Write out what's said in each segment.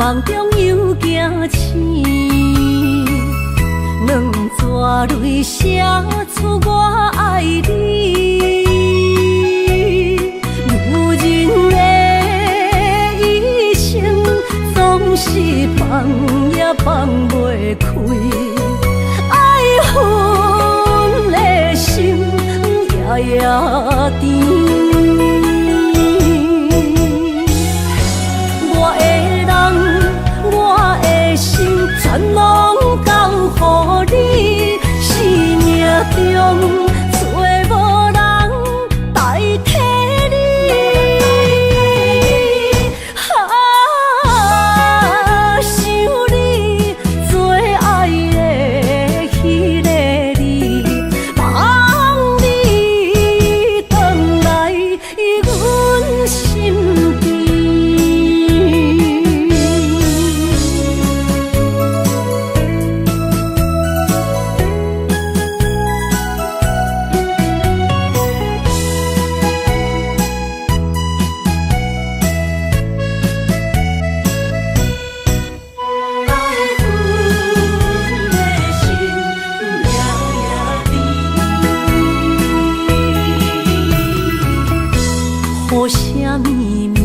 夢中又驚醒，兩逝淚寫出我愛你。女人的一生總是放也放袂開，愛恨的心夜夜甜。我的人，我的心，全攏交予你，生命中找無人代替你。啊，想你最愛的彼个你，望你轉來阮身邊。愛恨的心夜夜甜，雨聲綿綿，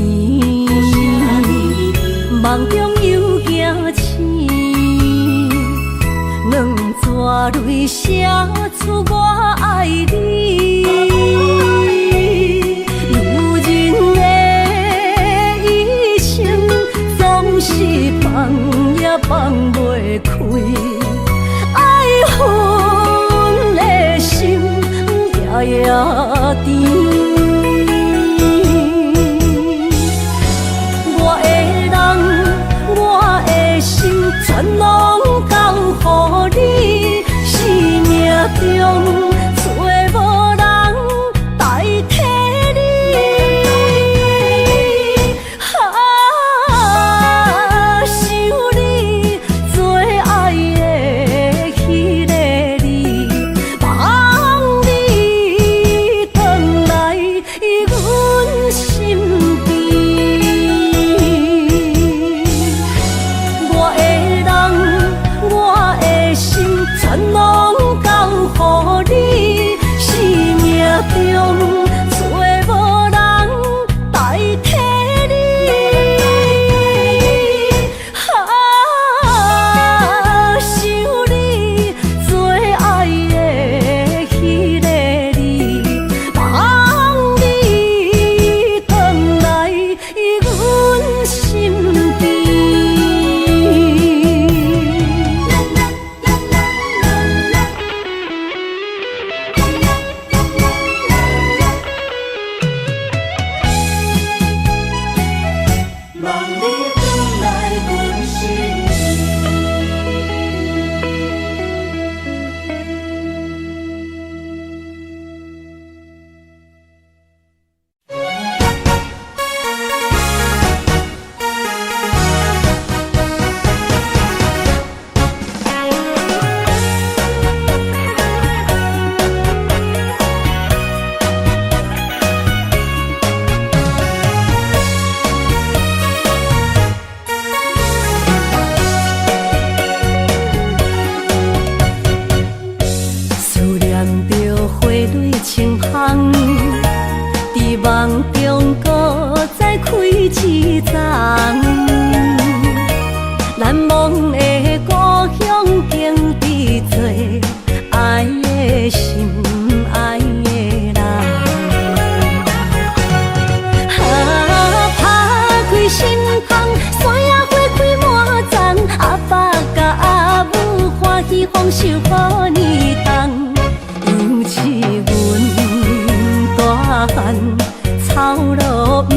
夢中又驚醒，兩逝淚寫出我愛你。女人的一生總是放也放袂開，愛恨的心夜夜甜。我的人，我的心，全攏交予你，生命中找無人代替你。啊，想你最愛的彼个你，望你轉來阮身邊。我的人，我的心，全攏交予你，生命中找無人代替你。啊，想你最愛的彼个你，望你轉來阮身邊。望你轉來阮身邊。思念著花蕊清香，佇夢中閣再開一叢。難忘的故鄉景致多，愛的心，愛的人。啊，拍開心窗，山野花開滿叢，阿爸佮阿母歡喜豐收好年冬。尤其阮大漢，操勞毋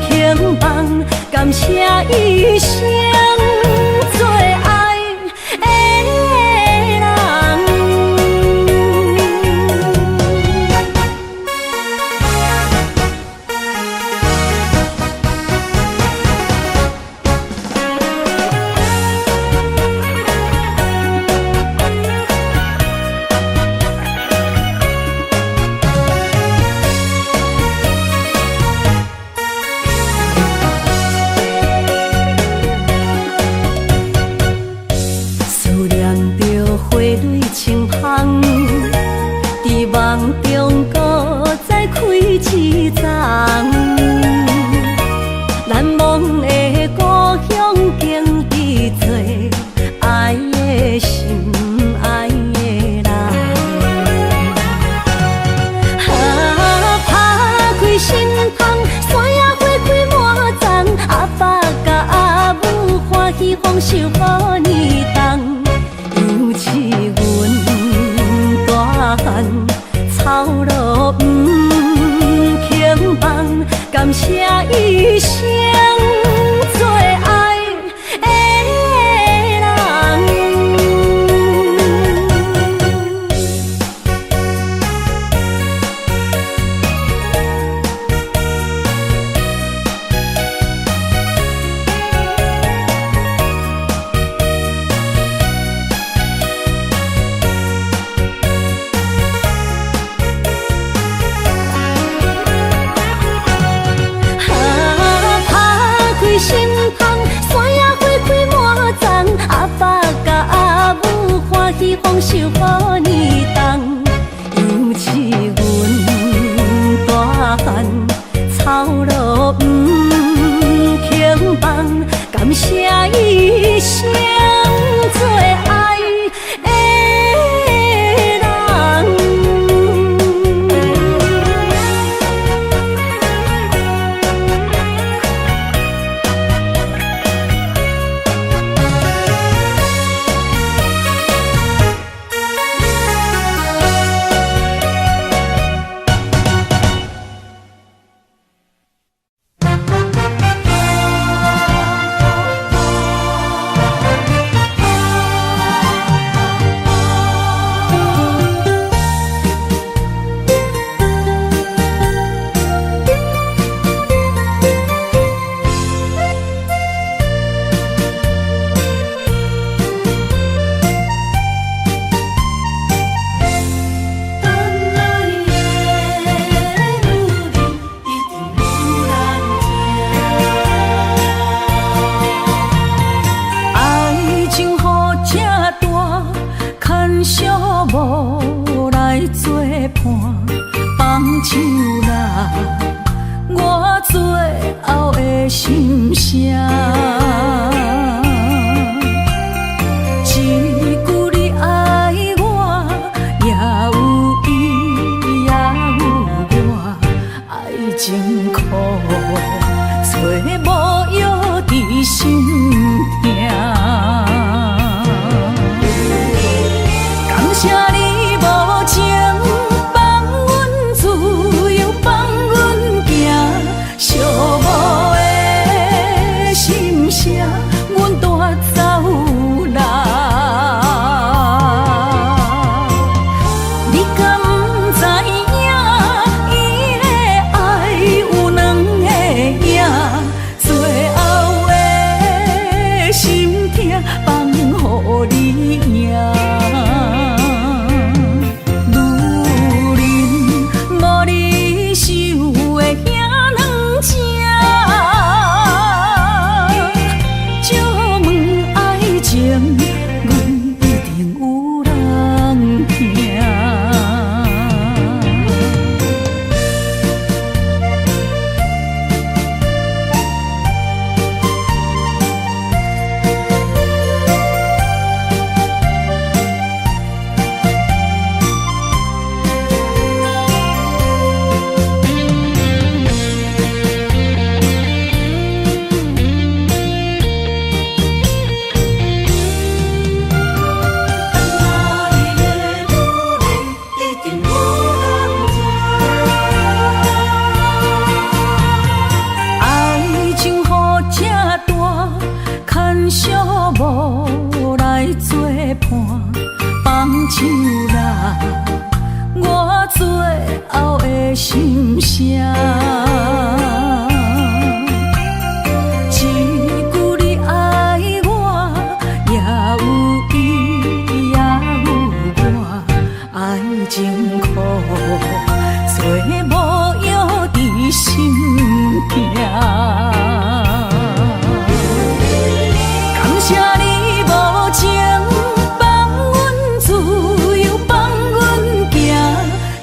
肯放，感謝一生最愛的人。夢中閣再開一層。難忘的故鄉景致多，愛的心愛的人。啊，拍開心窗，山野花開滿叢，阿爸佮阿母歡喜豐收予年冬，猶似阮大漢，操勞毋肯放，感謝一生最愛的人。啊，拍開心窗，山野花開滿叢，阿爸佮阿母歡喜豐收予年冬，猶似阮大漢，操勞毋肯放，感謝一生最愛的人。等來的女人一定有人疼。愛情予這大，牽小無來作伴，放手啦，我最後的心聲。一句你愛我，也有伊，也有我，愛情苦，找無藥治心疼。感謝你無情，放阮自由，放阮行，寂寞的心聲，阮帶走啦。你敢知影？伊的愛有兩个影，最後的心疼放予你贏。女人無你想的遐軟情，借問愛情，阮一定有人疼。等來的女人一定有人疼。愛情予這大，牽小無來作伴，放手啦，我最後的心聲。一句你愛我，也有伊，也有我，愛情苦，找無藥治心疼。感謝你無情，放阮自由，放阮行，寂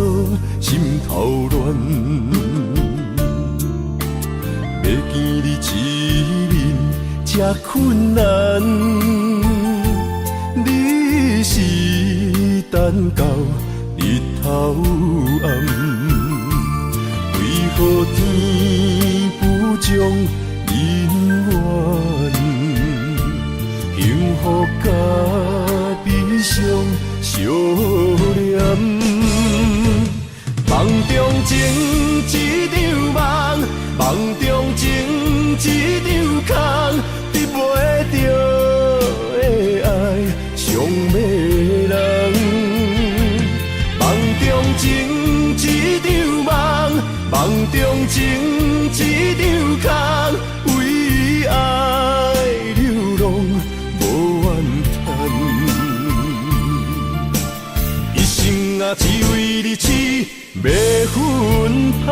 错，心頭亂。欲見你一面這困難，你是等到日頭暗，為何天不將姻緣，幸福佮悲傷相連。夢中情一場夢，夢中情一場空，得袂著的愛傷迷人。夢中情一場夢，夢中情一場空，為愛流浪無怨嘆。一生啊，只為你痴迷芬芳。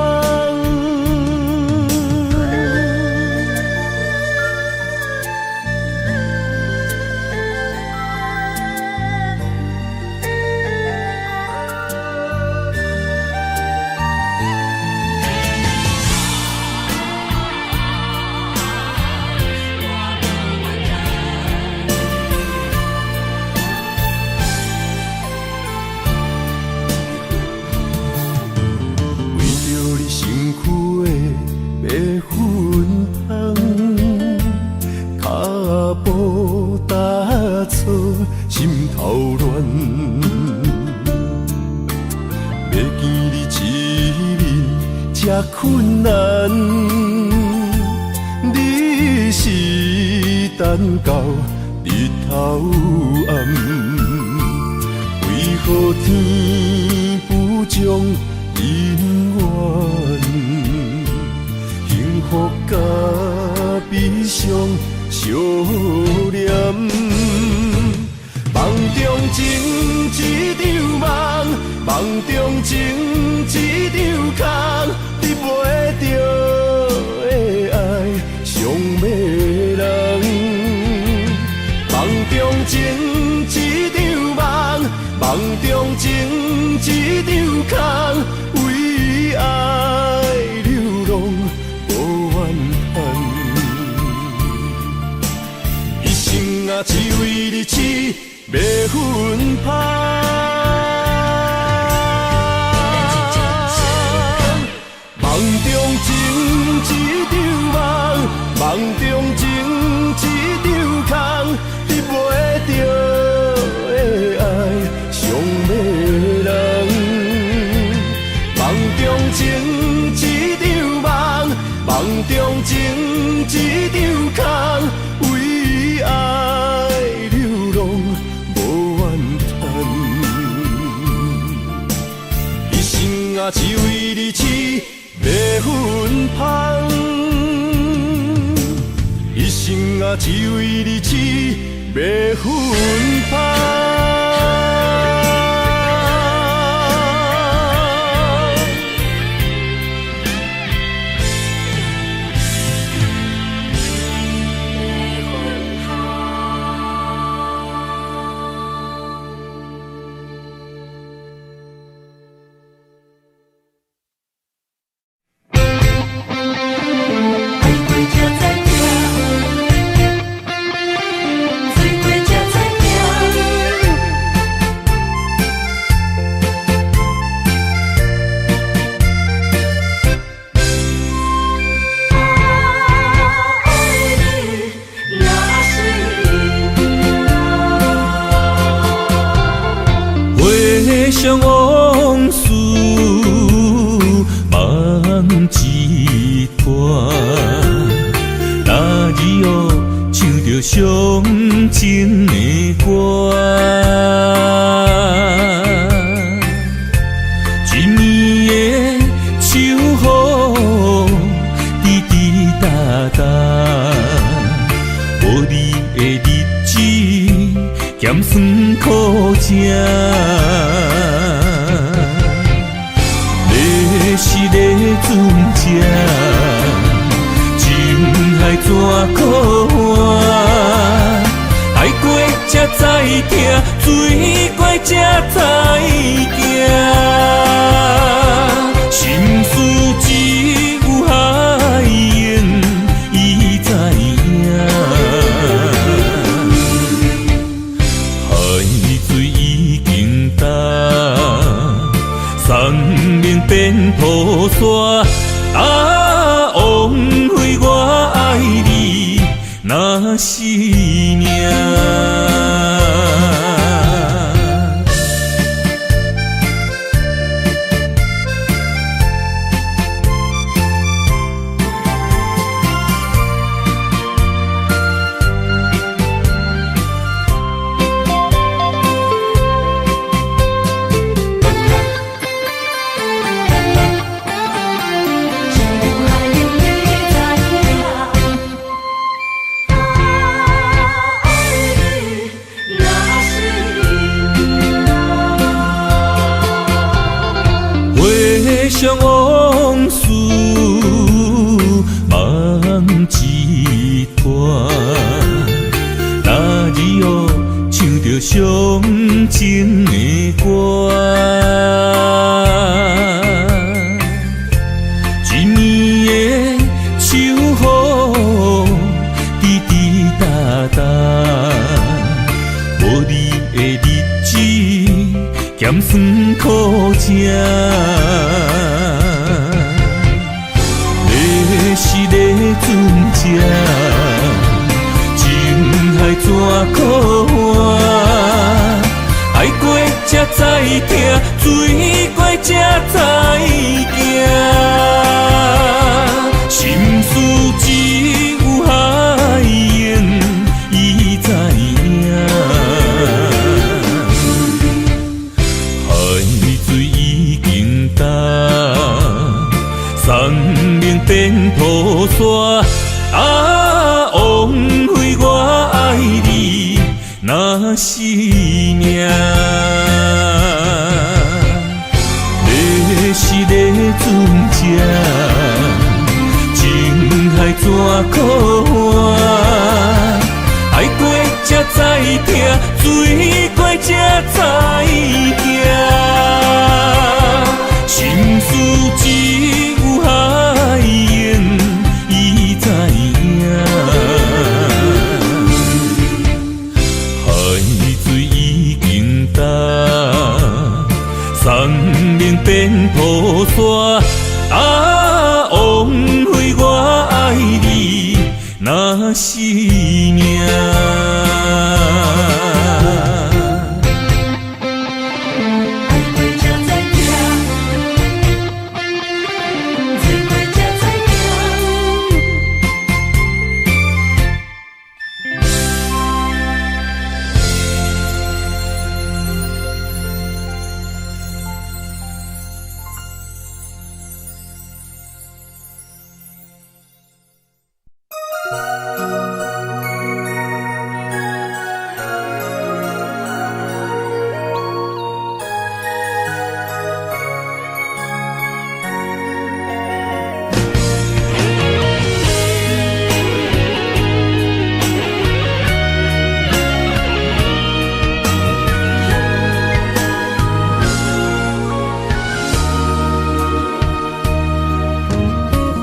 為著你身軀的白粉香，跤步踏錯，心頭亂。欲見你一面這困難，你是等到日頭暗，為何天不將姻緣，幸福佮悲傷相連。夢中情一場夢，夢中情一場空，得袂著的愛傷迷人。夢中情一場夢，夢中情一場空，為愛流浪無怨嘆。一生啊，只為你痴迷芬芳。夢中情一場夢，夢中情一場空，得袂著的愛傷迷人。夢中情一場夢，夢中情一場空，為愛流浪無怨嘆。一生啊，只為你痴迷芬芳。一生啊，只為你痴迷芬芳。愛過才知疼，醉過才知疼。啊，愛你若是命。回想往事，梦一段。那日哦，唱著傷情的歌，一暝的秋雨，滴滴答答，無你的日子，鹹酸苦食。你是咧船只，情海怎可换？愛過才知疼，醉過才知行。命變土沙。啊，枉費我愛你，若是命。回想往事，梦一团。那日哦，唱著伤情的歌，一暝的秋雨，滴滴答答，无你的日子，咸酸苦食。你是咧船只，情海怎苦换？爱过才知疼，水过才知行。心事只有海涌伊知影。海水已經干，山盟變土沙。啊，枉費我愛你，若是命。你是咧船只，情海怎苦换？愛過才知疼，水過才知行。心事只有海涌伊知影。海水已經干，山盟變土沙。啊，枉費我愛你，若是命。愛過才知疼，水過才知行。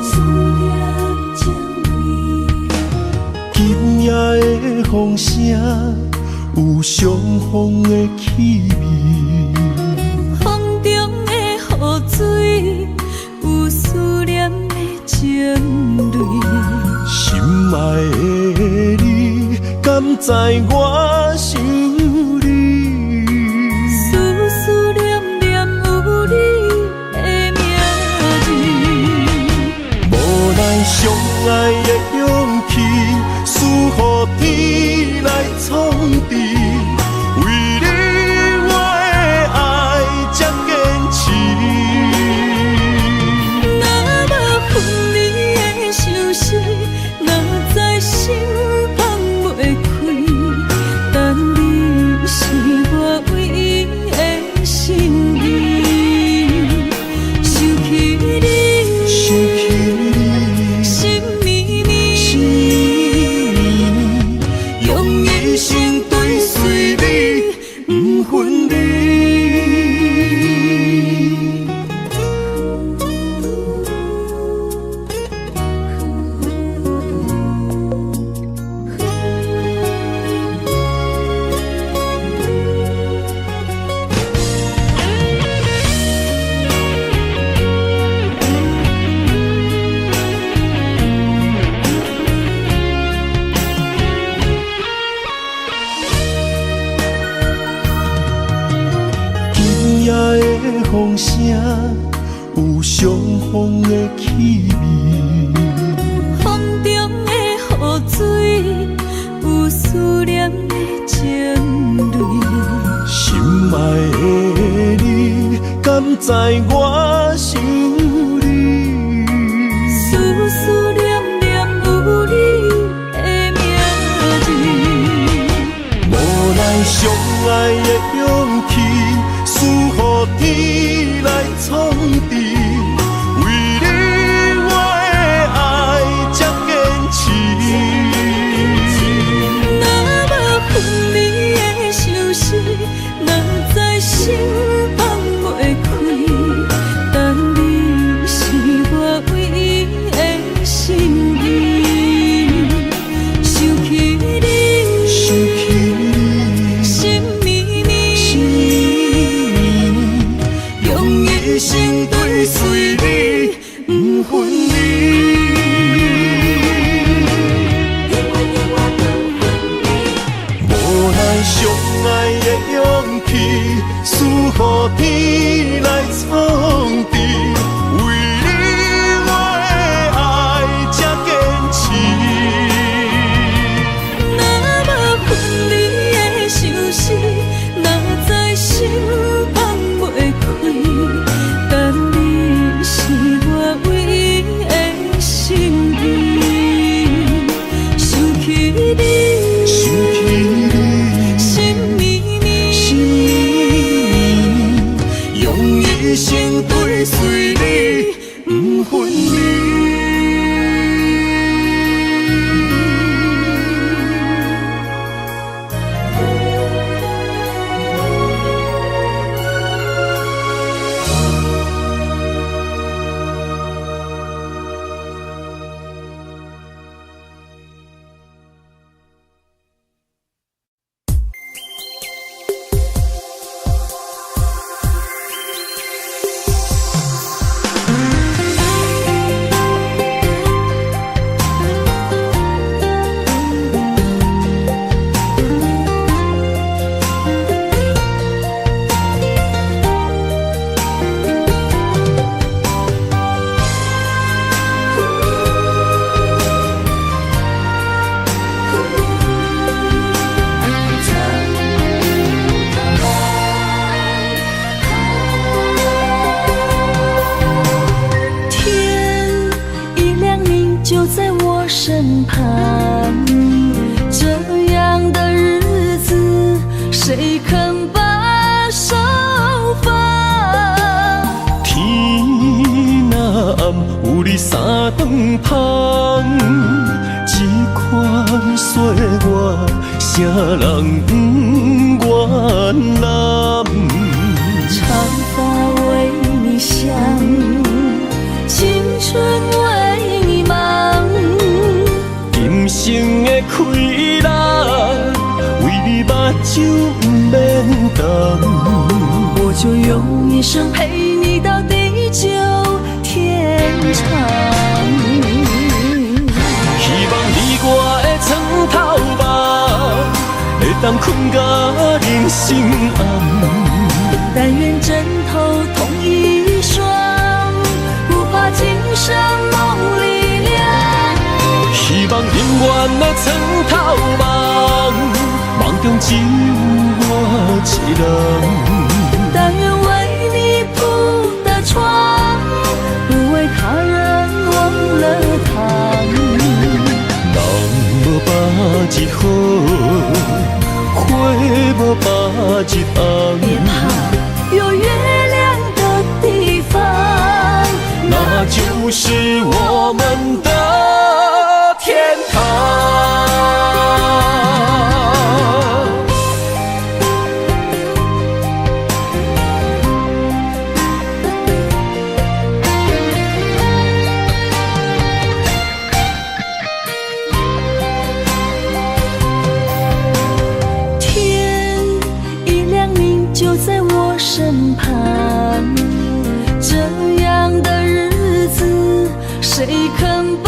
思念情味。今夜的風聲有傷風的氣味，風中的雨水有思念的情淚。心愛的你，敢知我想你？思思念念有你的名字。無奈相愛的勇氣，輸予天來創治。為你我的愛這堅持。若無分離的相思，哪知心放袂開。相逢的氣味。風中的雨水，有思念的情淚。心愛的你，敢知我想你？思思念念有你的名字。無奈相愛的勇氣，輸予天來創治。為你我的愛才堅持。若無分離的相思，哪知心放袂開。但你是我唯一的心意。想起你，想起你，心绵绵，心绵绵，用一生追隨你，不分離。永遠永遠不分離。無奈相愛的勇氣，輸予天來創治。為你我的愛才堅持。若無分離的相思，哪知心放袂開。但你是我唯一的心意。想起你，想起你，心绵绵，心绵绵，用一生追隨你，不分離。天一亮，你就在我身旁。這樣的日子，誰肯把手放？天若暗，有你三頓芳，這款歲月，啥人不願攬？長髮為你想，青春為你忙。今生的快樂，為你目睭不免澹。我就用一生陪你到地久天長。希望你我的床頭夢，會當睏到人生暗。但願枕頭同一雙，不怕今生夢裡涼。希望永遠的床頭夢，夢中只有我一人。但願為你鋪的床，不為他人忘了躺。人無百日好，花無百日紅。別怕，有月亮的地方，那就是我們的天堂。天一亮，你就在我身旁。這樣的日子，誰肯把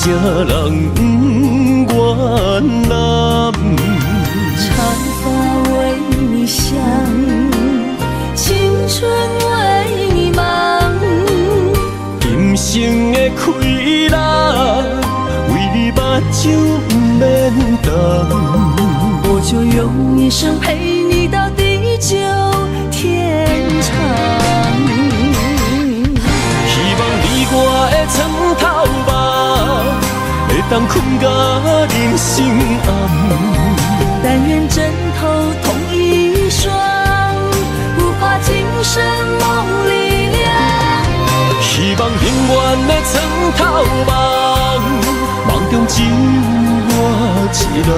啥人不原谅？长发为你想，青春为你忙。今生的快乐，为你目睭不免动。我就用一生陪你到地久天長。希望你我的床頭夢，會當睏到人生暗。但願枕頭同一雙，不怕今生夢裡涼。希望永遠的床頭夢，夢中只有我一人。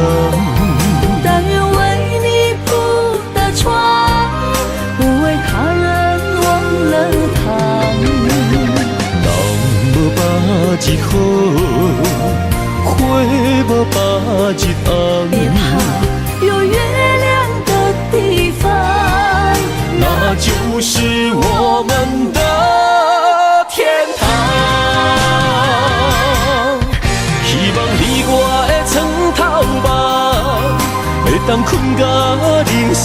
但願為你鋪的床，不為他人忘了躺。人無百日好，花無百日紅。別怕，有月亮的地方，那就是我們的天堂。希望你我的床頭夢，會當睏到人生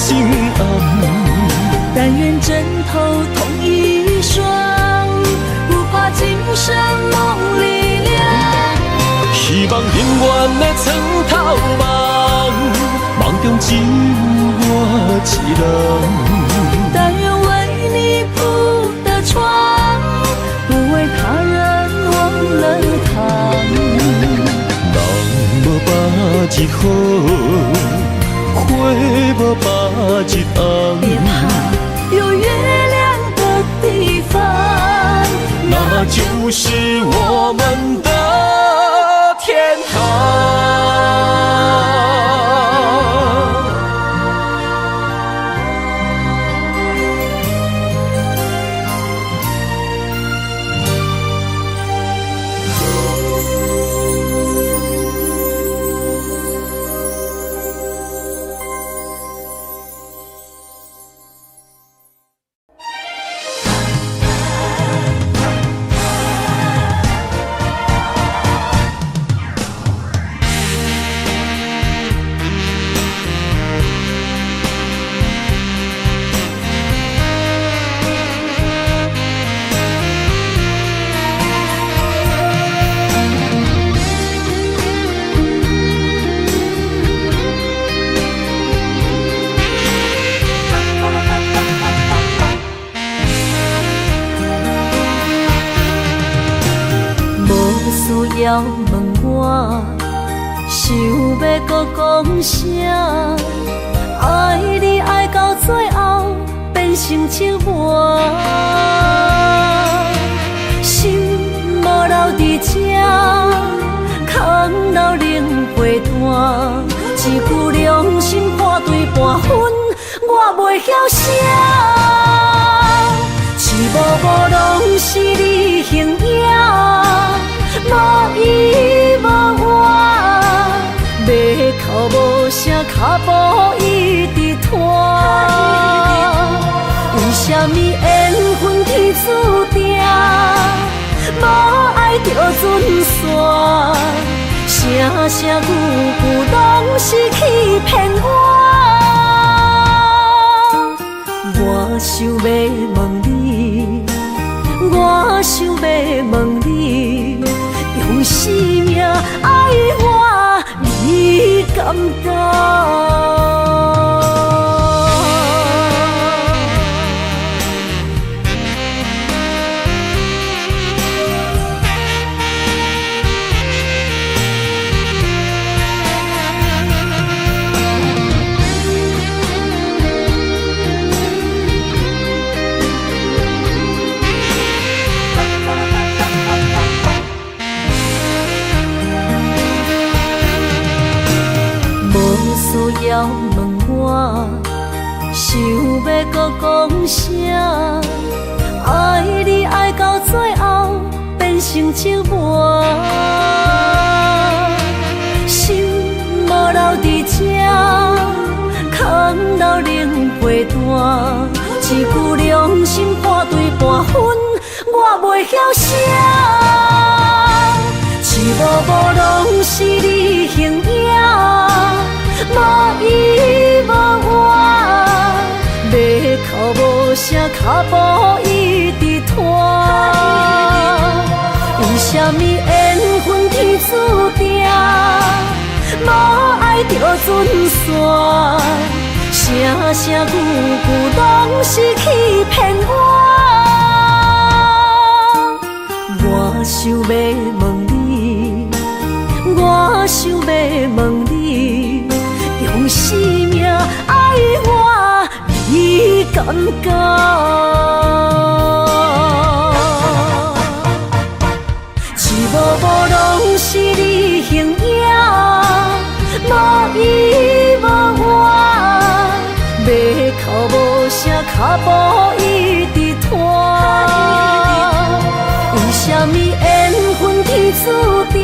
暗。但願枕頭同一雙，不怕今生夢裡涼。希望永遠的床頭夢，夢中只有我一人。但願為你鋪的床，不為他人忘了躺。人無百日好，花無百日紅。別怕，有月亮的地方，那就是我們的天堂。需要問我，想欲閣講啥？愛你愛到最後變成折磨，心無留佇這，空留冷被單。一句良心破對半分，我袂曉寫。一幕幕攏是你形影。無依無倚，欲哭無聲，跤步一直拖。為啥物緣分天注定，無愛就准散？聲聲句句攏是欺騙我。我想欲問你，我想欲問你。用生命愛我，你敢當？需要問我，想欲閣講啥？愛你愛到最後變成折磨，心無留佇這，空留冷被單。一句良心破對半分，我袂曉寫。一幕幕攏是你形影，無依無倚，欲哭無聲，跤步一直拖。為啥物緣分天注定，無愛就準散？聲聲句句攏是欺騙我。我想欲問你，我想欲問你，用生命愛我，你敢敢？一幕幕攏是你形影，無依無倚，欲哭無聲，跤步一直拖。為啥物緣分天注定，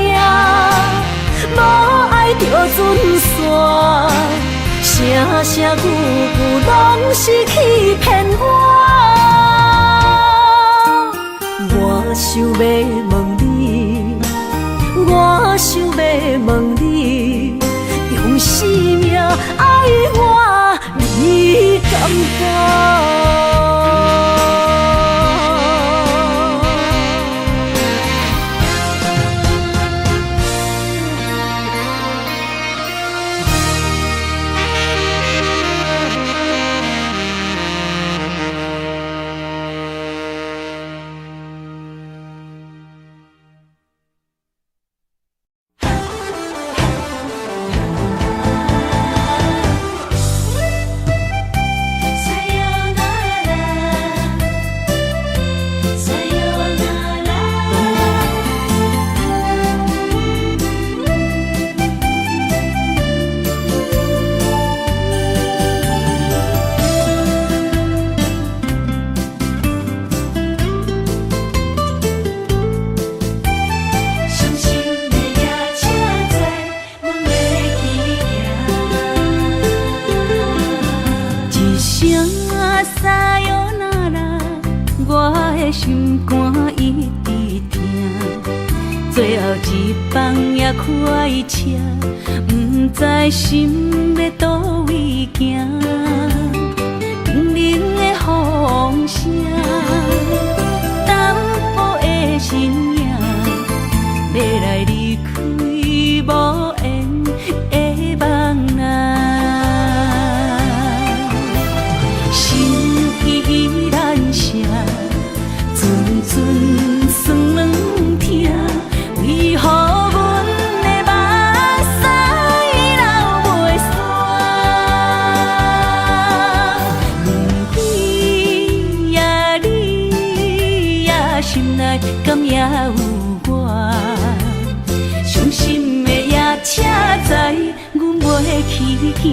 無愛就準散？聲聲句句攏是欺騙我。我想欲問你，我想欲問你，用生命愛我，你敢敢？心肝一直疼，最後一班也快車，毋知心欲佗位行。冰冷的風聲，淡薄的身影，欲來離開無緣的夢啊。心依難捨，陣陣酸軟疼，為何阮的目屎流袂煞？你呀你呀，心內敢猶有我？傷心的夜車知阮袂去行。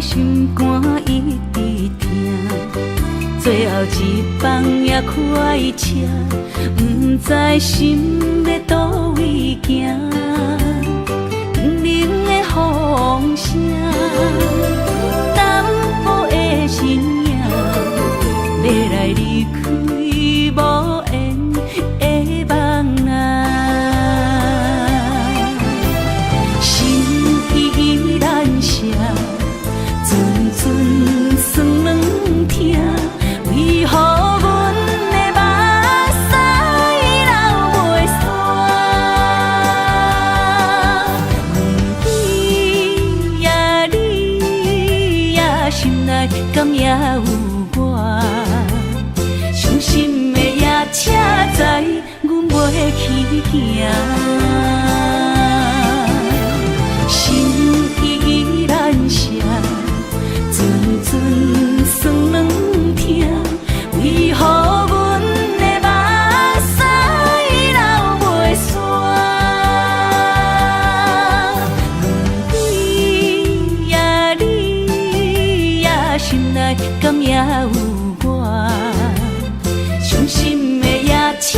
心肝一直疼，最後一班也快車，毋知心欲佗位行。冰冷的風聲，淡薄的身影，欲來離開無緣的夢啊。心依難捨，陣陣酸軟疼，為何阮的目屎流袂煞？你呀你呀，心內敢猶有我？傷心的夜車知阮袂去行。心依難捨，陣陣酸軟疼，有我。傷心的夜車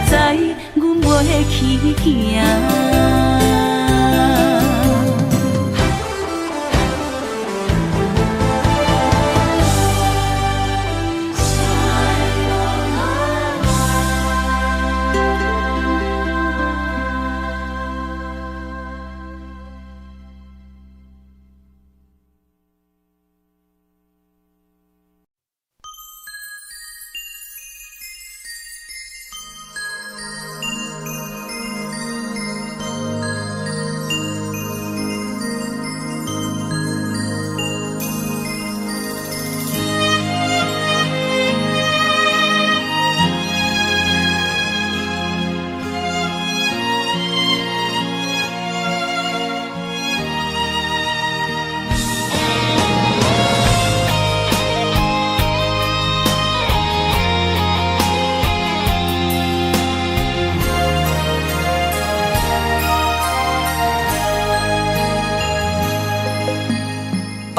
知阮袂去行。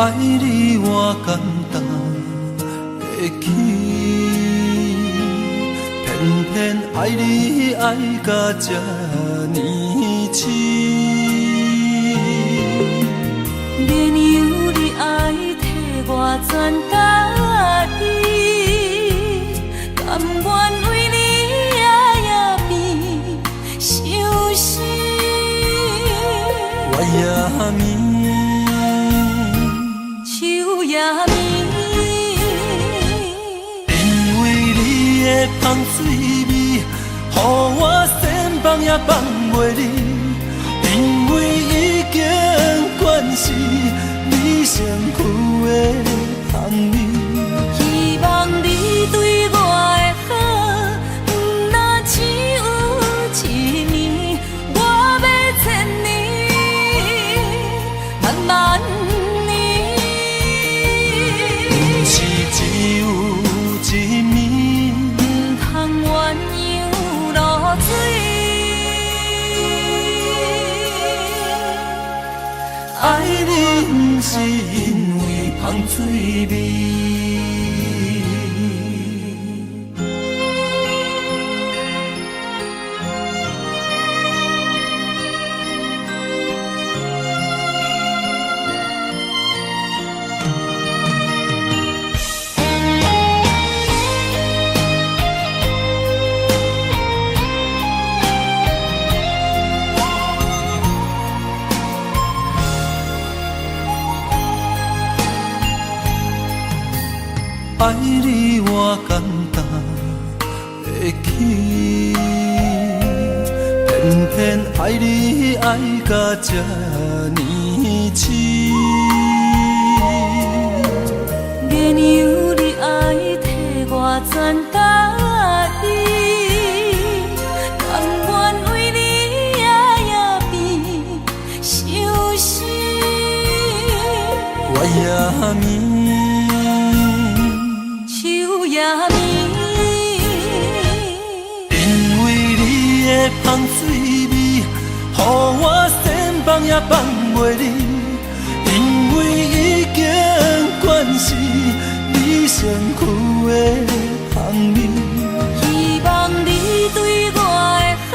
愛你我感動會起，偏偏愛你愛甲這呢癡。免由你愛替我全家己，甘願為你夜夜變相思。月也暝，秋也暝，因為你的芳水味，予我想放也放袂離。因為已經慣是你身軀的香味，希望你對我的好，毋若只有一暝，我欲千年，萬萬年。毋是只有一暝，毋通鴛鴦落水。愛你毋是因為芳水味。愛你我感動會起，偏偏愛你愛甲這呢癡。免由你愛替我全家己，甘願為你夜夜變相思。月也暝，秋也暝，因為你的芳水味，予我想放也放袂離。因為已經慣是你身軀的香味，希望你對我的好，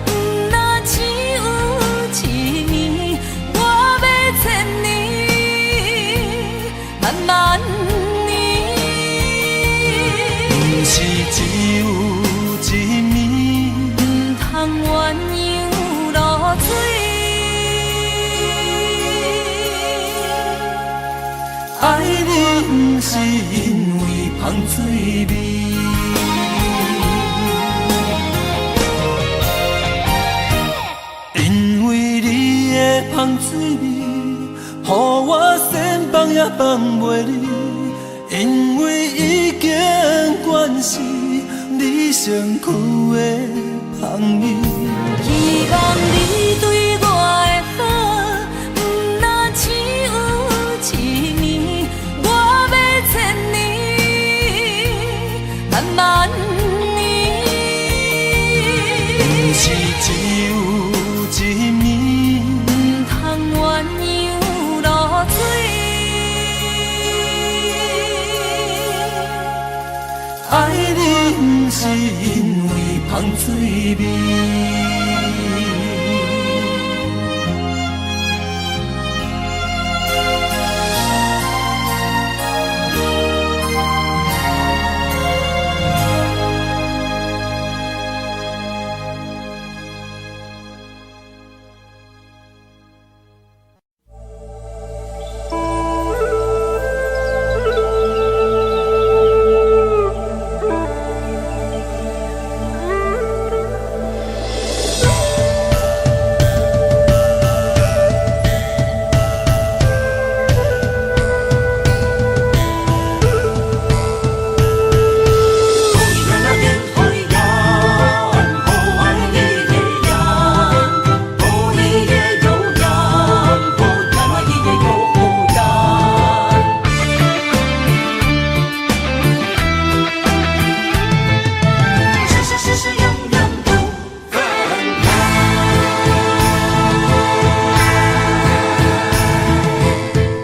毋若只有一暝，我欲千年，萬萬年。毋是只有一暝，毋通鴛鴦落水。愛你毋是因為芳水味。因為你的芳水味，予我想放也放袂離。因為已經慣是你身軀的香味，希望你對我的好，毋若只有一暝，我欲千年，萬萬年。毋是只有一暝，毋通鴛鴦落水。愛你毋是因為芳水味。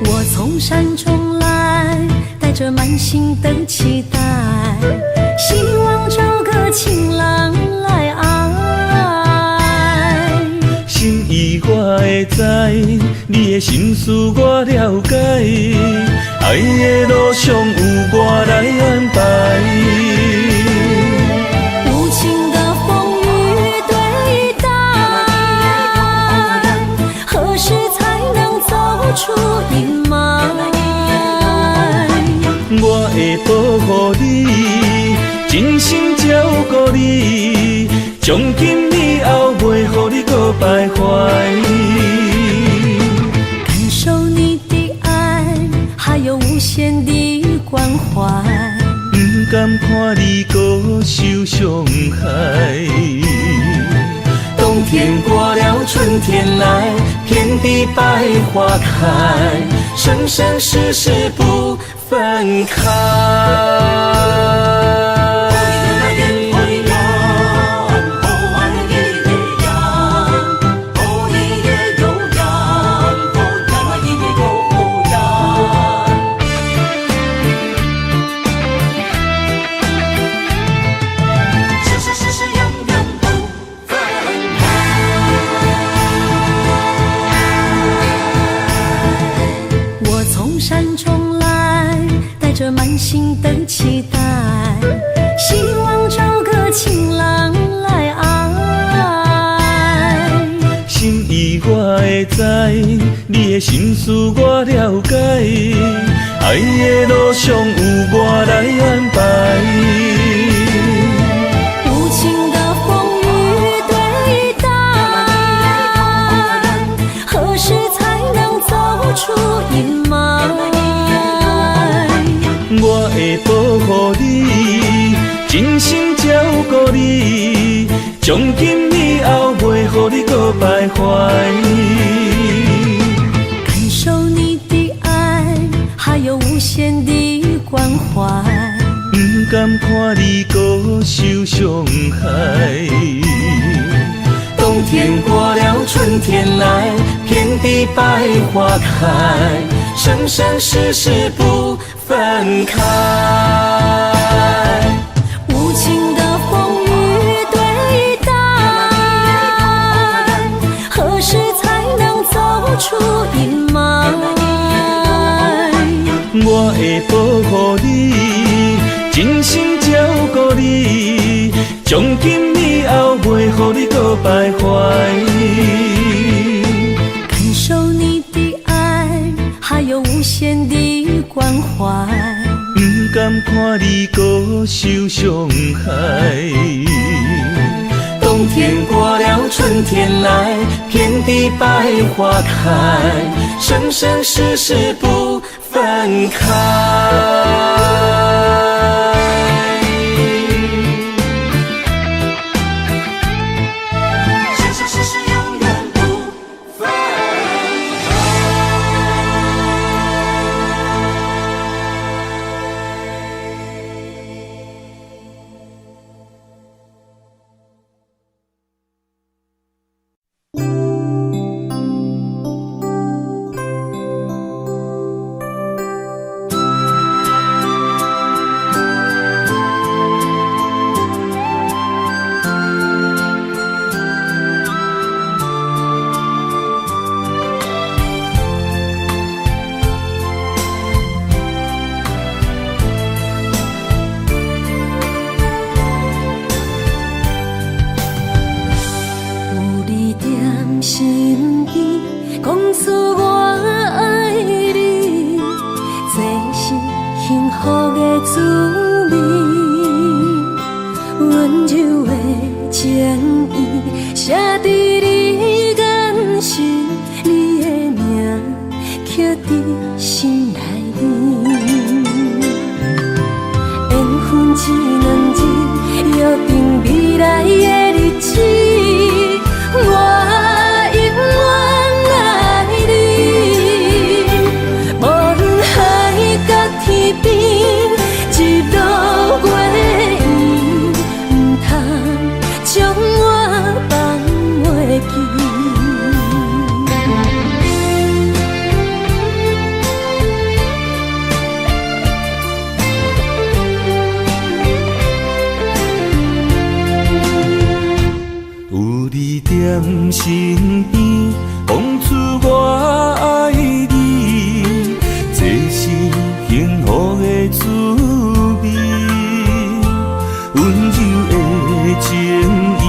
我從山中來，帶著滿心的期待，希望找個情郎來愛。心意我會知，你的心思我了解，愛的路上有我來安排。無情的風雨對待，何時才能走出陰霾？我會保護你，真心照顧你，從今以後袂予你閣徘徊。感受你的愛，還有無限的關懷。毋甘看你閣受傷害。冬天過了，春天來，遍地百花開，生生世世不分開。我從山中來，帶著滿心的期待，希望找個情郎來愛。心意我會知，你的心思我了解，愛的路上有我來安排。無情的風雨對待，何時才能走出陰霾？我會保護你，真心照顧你，從今以後袂予你閣徘徊。感受你的愛，還有無限的關懷。毋甘看你閣受傷害。冬天過了，春天來，遍地百花開，生生世世不分開。無情的風雨對待，何時才能走出陰霾？我會保護你，真心照顧你，從今以後袂予你閣徘徊。感受你的愛，還有無限的關懷。毋甘看你閣受傷害。冬天過了，春天來，遍地百花開，生生世世不分開。生生世世永遠不分開。這兩字，約定未來的日子，我永遠愛你。無論海角天邊，日落月圓，毋通將我放袂記。有你踮身邊，講出我愛你，這是幸福的滋味。溫柔的情意，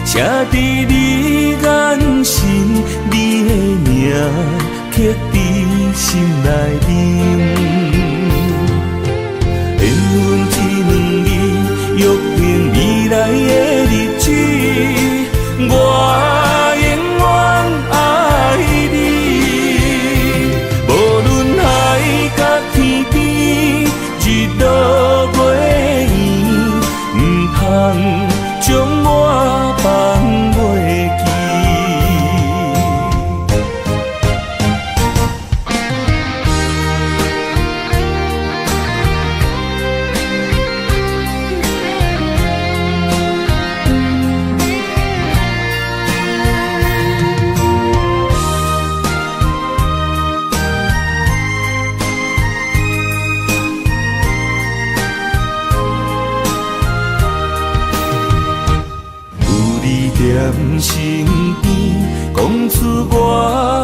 寫佇你眼神，你的名刻佇心內面。緣分這兩字，約定未來的日子，我永遠愛你。無論海角天邊，日落月圓，毋通將我放袂記。有你踮身邊，講出我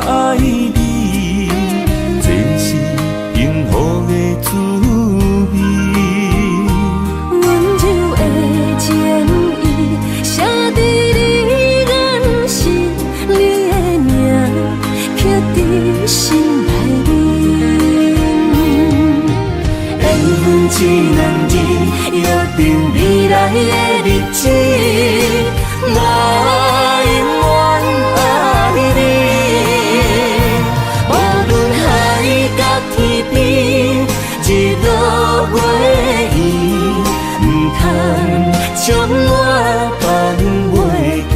愛你，這是幸福的滋味。溫柔的情意，寫佇你眼神，你的名刻佇心內面。緣分這兩字，約定未來的日子，我永遠愛你。無論海角天邊，日落月圓，毋通將我放袂記。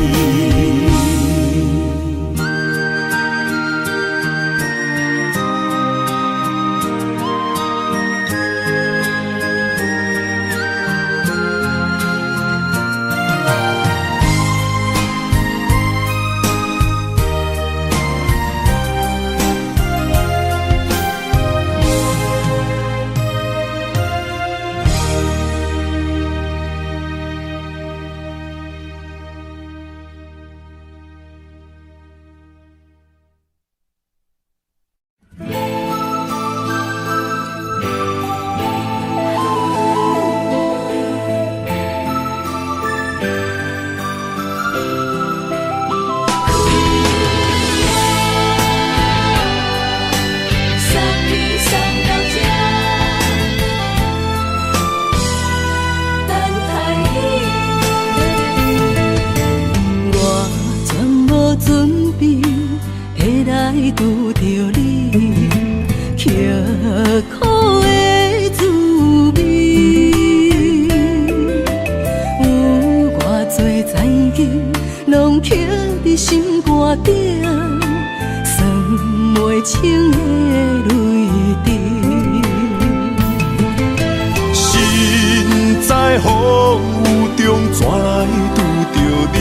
送你送到這，等待你。我全無準備會來拄著你，刻苦的滋味。有偌濟残忍，攏刻佇心肝頂，算袂清的淚滴。身在風雨中，怎來拄著你？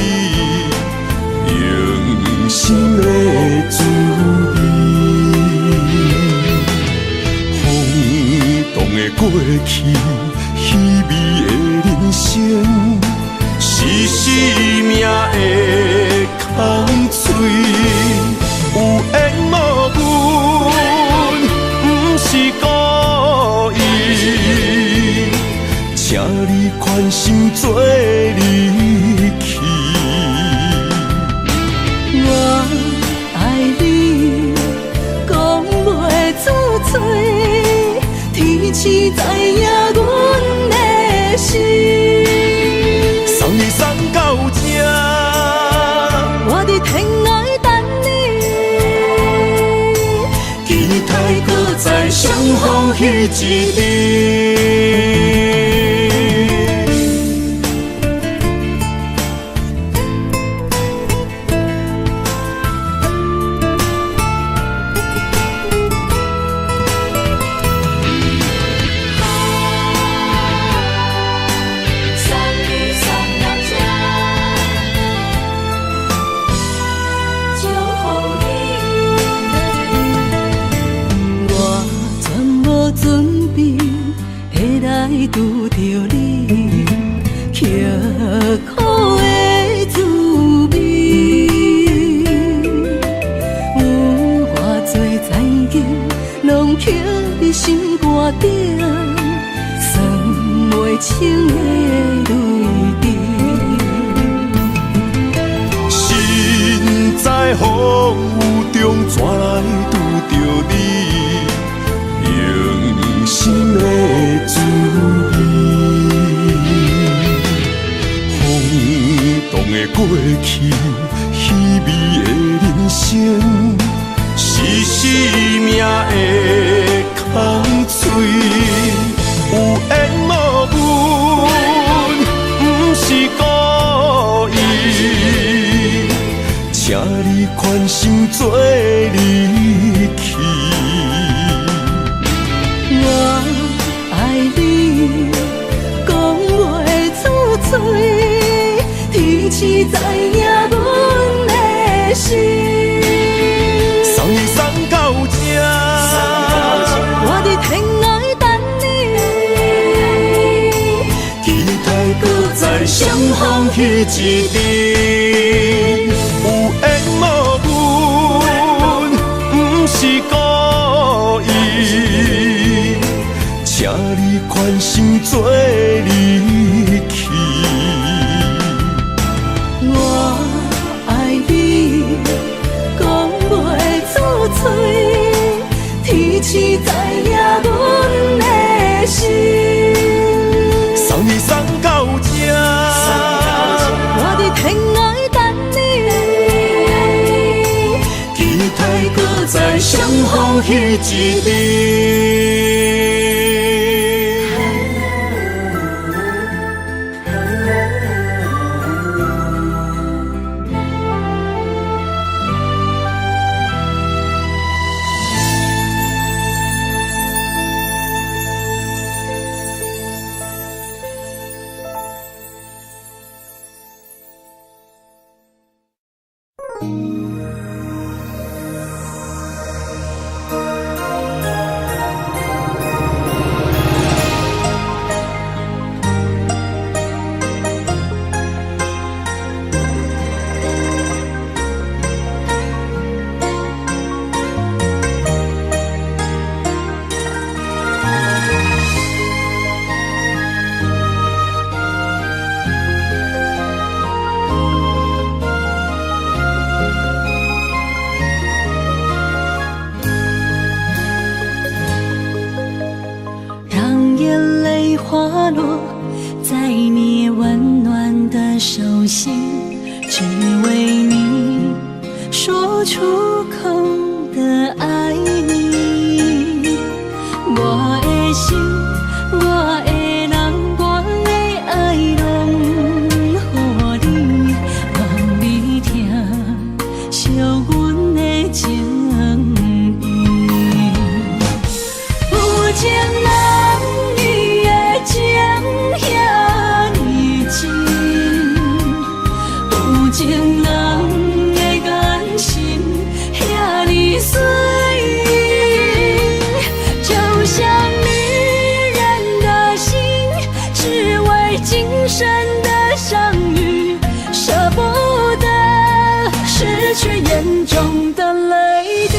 用心的滋味。風動的過去，稀微的人生，是生命的空喙。有緣無分，毋是故意。請你寬心做離去。我愛你，講袂出嘴，天時知影阮的心。送你送到這，我佇天涯等你。期待閣再相逢彼一日。拄著你，刻苦的滋味。有偌濟殘景，攏刻佇心肝頂，算袂清的淚滴。身在風雨中，怎來拄著你？用心的滋味。風動的過去，稀微的人生，是生命的空喙。有緣無分，毋是故意。請你寬心做離去。我愛你，講袂出嘴，天時知影阮的心。送你送到這，我佇天涯等你，期待閣再相逢彼一日。有緣無分，毋是故意，請你寬心做離去。我愛你，講袂出嘴，天時知影阮的心。送你送到這，我佇天涯等你，期待閣再相逢彼一日。讓眼淚滑落在你溫暖的手心，只為你說出口的愛你。我的心，我的人，我的愛，攏予你，願你疼惜阮的情意。有情人伊的情遐呢真，有情人的眼神遐呢水，就像迷人的心，只為今生的相遇，捨不得失去眼中的淚滴。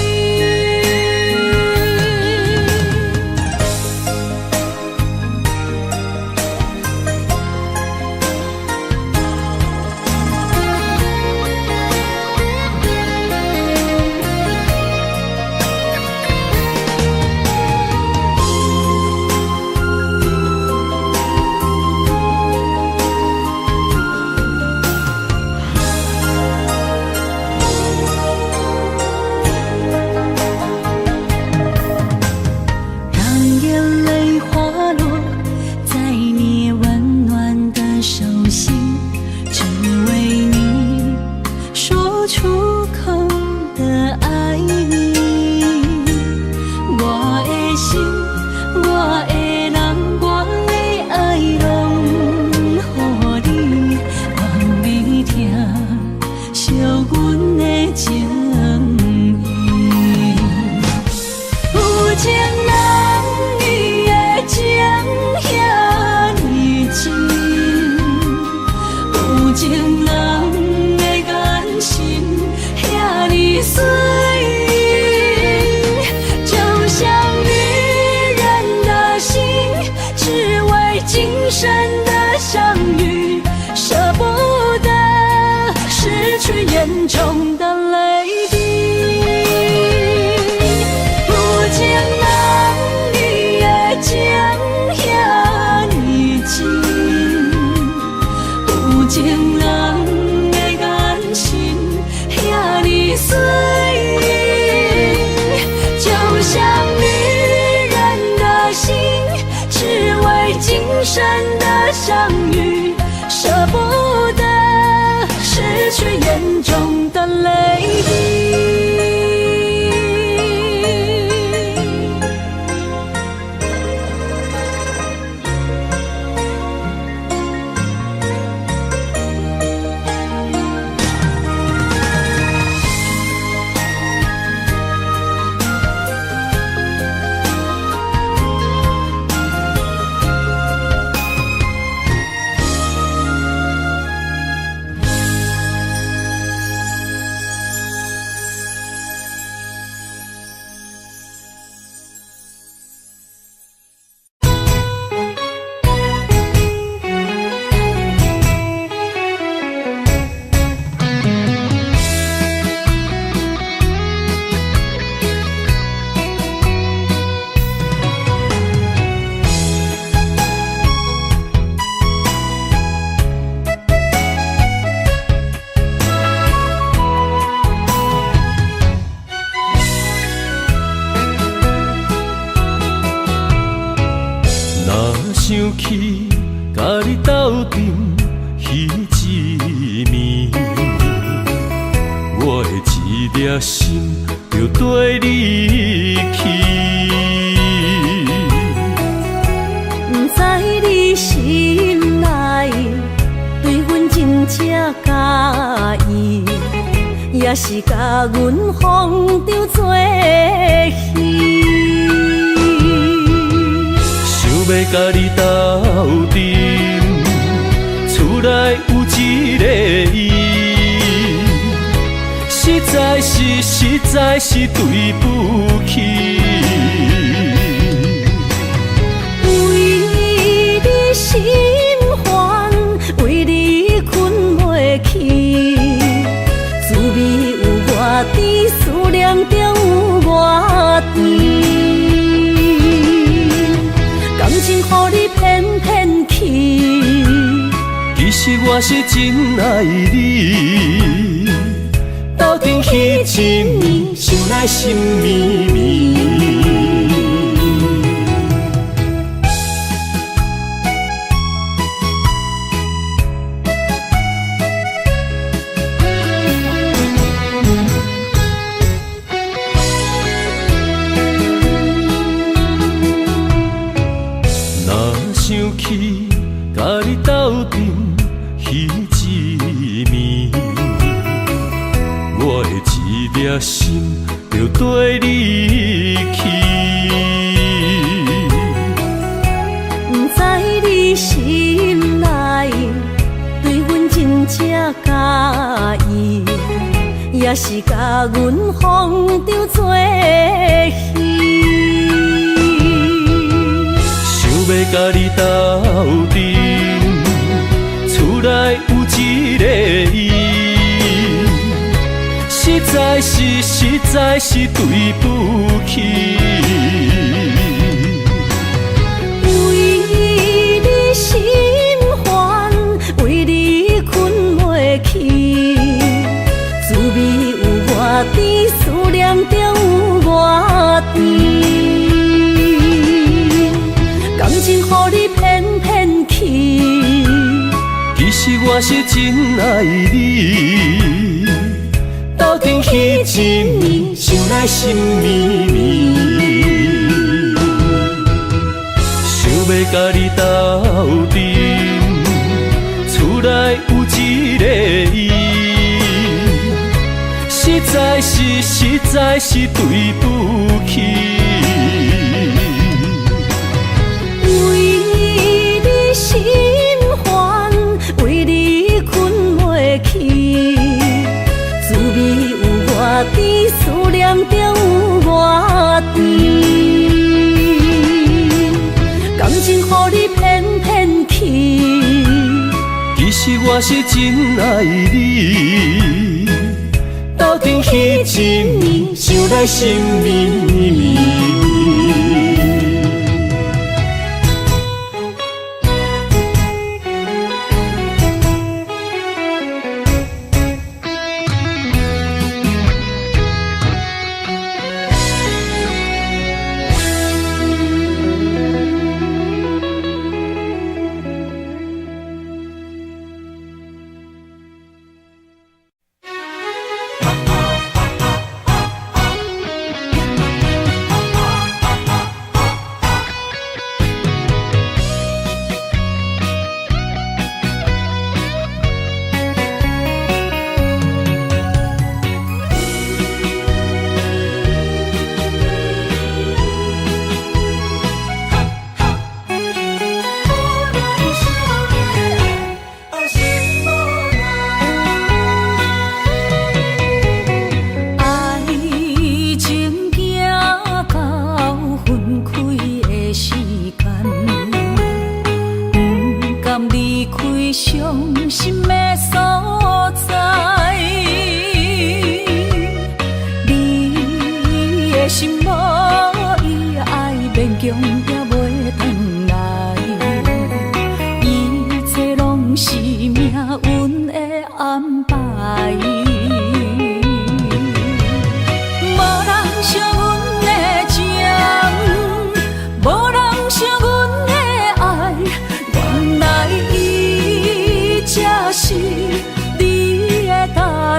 相遇，捨不得失去眼中的淚滴。有情人伊的情遐呢真，有情人的眼神遐呢水，就像女人的心，只為今生的相遇，捨不得失去眼中的淚滴。想起佮你斗阵彼一暝，我的一粒心就綴你去。不知你心內對阮真正佮意，也是共阮風中做戲。想欲佮你斗陣，厝內有一個伊，實在是對不起。為你心煩，為你睏袂去，滋味有偌甜，思念中有偌甜。感情予你騙騙去，其實我是真愛你，鬥陣彼一暝，想來心綿綿。若想起佮你斗陣彼一暝，我的一粒心就綴你去。不知你心內對阮真正佮意，也是共阮風中做戲。想欲佮你斗陣，厝內有一個伊，實在是對不起。為你心煩，為你睏袂去，滋味有偌甜，思念中有偌甜。感情予你騙騙去，其實我是真愛你，鬥陣彼一暝，想來心綿綿。想欲佮你斗陣，厝內有一個伊，實在是對不起。為你心煩，為你睏袂去，滋味有偌甜，思念中有偌甜。感情予你騙騙去，嘛是真愛你。鬥陣彼一暝，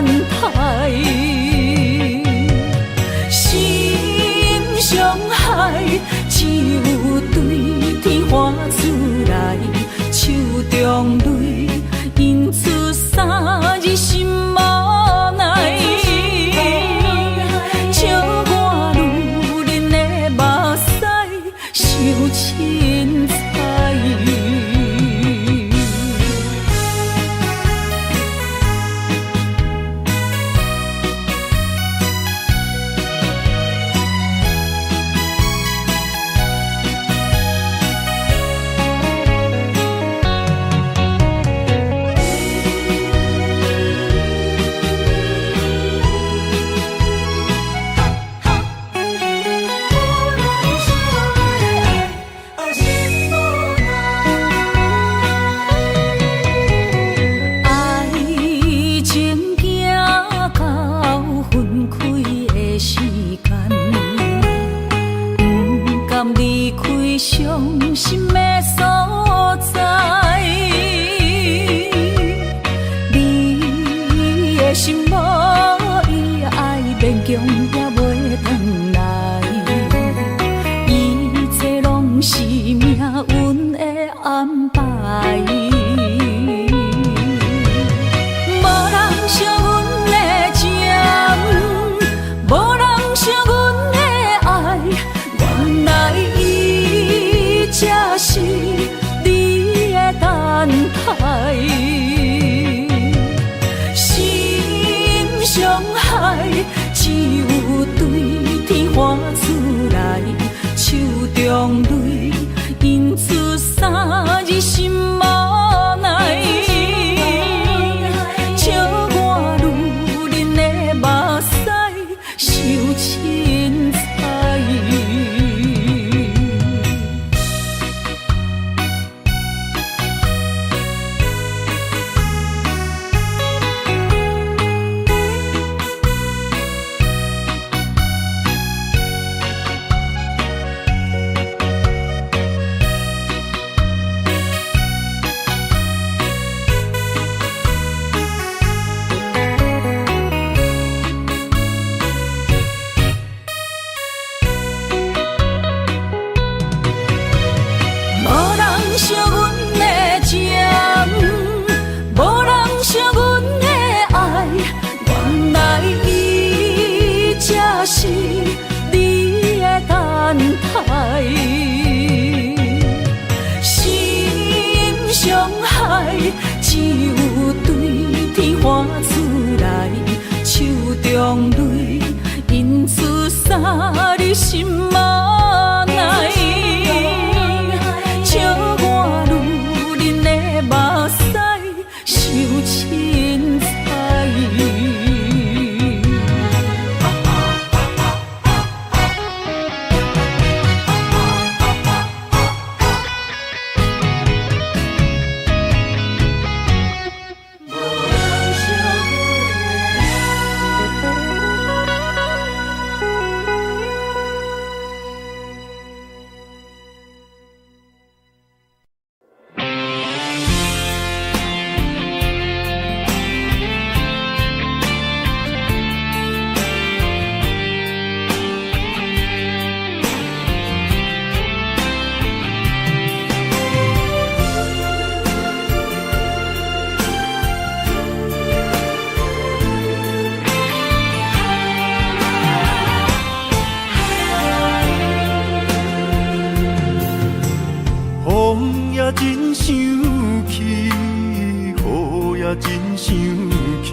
想來心暝暝。笑我女人的目屎，受我真生氣，